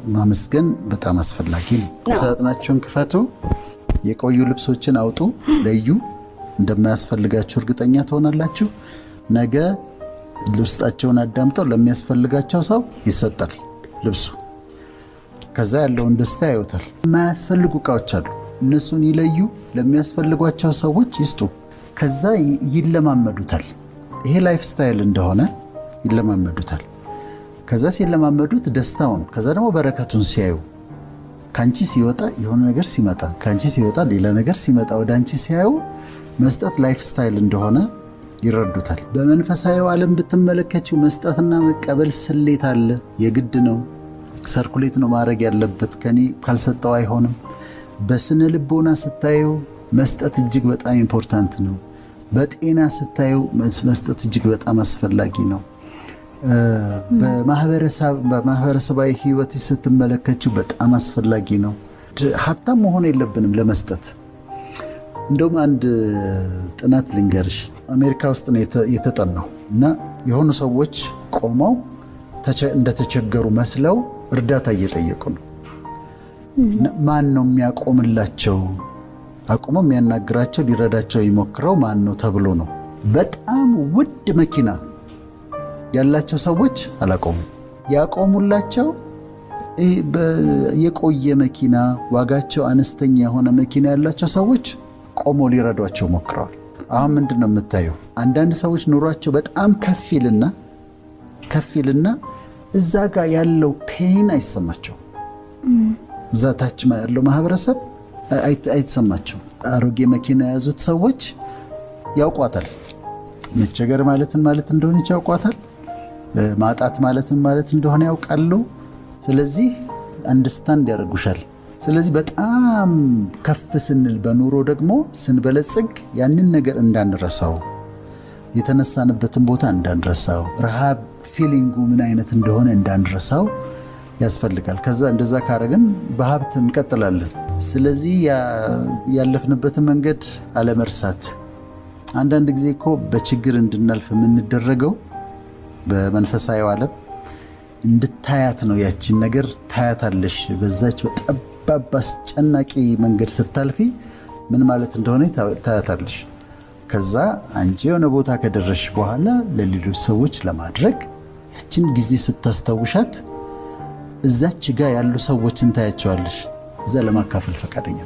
ማመስገን በጣም አስፈላጊ ነው። ቁምሳጥናችሁን ክፈቱ፣ የቆዩ ልብሶችን አውጡ፣ ለዩ። እንደማያስፈልጋችሁ እርግጠኛ ትሆናላችሁ። ነገ ውስጣቸውን አዳምጠው ለሚያስፈልጋቸው ሰው ይሰጣል ልብሱ። ከዛ ያለውን ደስታ ያዩታል። የማያስፈልጉ እቃዎች አሉ፣ እነሱን ይለዩ፣ ለሚያስፈልጓቸው ሰዎች ይስጡ። ከዛ ይለማመዱታል። ይሄ lifestyle እንደሆነ ይለማመዱታል። ከዛ ሲለማመዱት ደስታውን፣ ከዛ ደግሞ በረከቱን ሲያዩ፣ ከአንቺ ሲወጣ የሆነ ነገር ሲመጣ፣ ከአንቺ ሲወጣ ሌላ ነገር ሲመጣ ወደ አንቺ ሲያዩ መስጠት lifestyle እንደሆነ ይረዱታል። በመንፈሳዊ ዓለም ብትመለከችው መስጠትና መቀበል ስሌት አለ። የግድ ነው። Circulate ነው ማድረግ ያለበት። ከኔ ካልሰጠው አይሆንም። በስነ ልቦና ስታየው መስጠት እጅግ በጣም important ነው። በጤና ስታየው መስጠት እጅግ በጣም አስፈላጊ ነው። በማህበረሰባዊ ህይወት ስትመለከችው በጣም አስፈላጊ ነው። ሀብታም መሆን የለብንም ለመስጠት። እንደውም አንድ ጥናት ልንገርሽ። አሜሪካ ውስጥ ነው የተጠናው እና የሆኑ ሰዎች ቆመው እንደተቸገሩ መስለው እርዳታ እየጠየቁ ነው። ማን ነው የሚያቆምላቸው? አቁሞ የሚያናግራቸው፣ ሊረዳቸው የሚሞክረው ማን ነው ተብሎ ነው። በጣም ውድ መኪና ያላቸው ሰዎች አላቆሙም። ያቆሙላቸው የቆየ መኪና፣ ዋጋቸው አነስተኛ የሆነ መኪና ያላቸው ሰዎች ቆመው ሊረዷቸው ሞክረዋል። አሁን ምንድን ነው የምታየው? አንዳንድ ሰዎች ኑሯቸው በጣም ከፍ ይልና ከፍ ይልና እዛ ጋር ያለው pain አይሰማቸውም። እዛ ታች ያለው ማህበረሰብ አይሰማቸውም። አሮጌ መኪና የያዙት ሰዎች ያውቋታል። መቸገር ማለት ምን ማለት እንደሆነች ያውቋታል። ማጣት ማለት ምን ማለት እንደሆነ ያውቃሉ። ስለዚህ understand ያደርጉሻል። ስለዚህ በጣም ከፍ ስንል በኑሮ ደግሞ ስንበለጽግ ያንን ነገር እንዳንረሳው፣ የተነሳንበትን ቦታ እንዳንረሳው፣ ረሃብ feeling ኡ ምን አይነት እንደሆነ እንዳንረሳው ያስፈልጋል። ከዛ እንደዛ ካረግን በሀብት እንቀጥላለን። ስለዚህ ያለፍንበትን መንገድ አለመርሳት። አንዳንድ ጊዜ እኮ በችግር እንድናልፍ የምንደረገው በመንፈሳዊ ዓለም እንድታያት ነው። ያችን ነገር ታያታለሽ። በዛች በጠባብ አስጨናቂ መንገድ ስታልፊ ምን ማለት እንደሆነ ታያታለሽ። ከዛ አንቺ የሆነ ቦታ ከደረስሽ በኋላ ለሌሎች ሰዎች ለማድረግ ያችን ጊዜ ስታስታውሻት እዛች ጋ ያሉ ሰዎችን ታያቸዋለሽ። እዛ ለማካፈል ፈቃደኛ።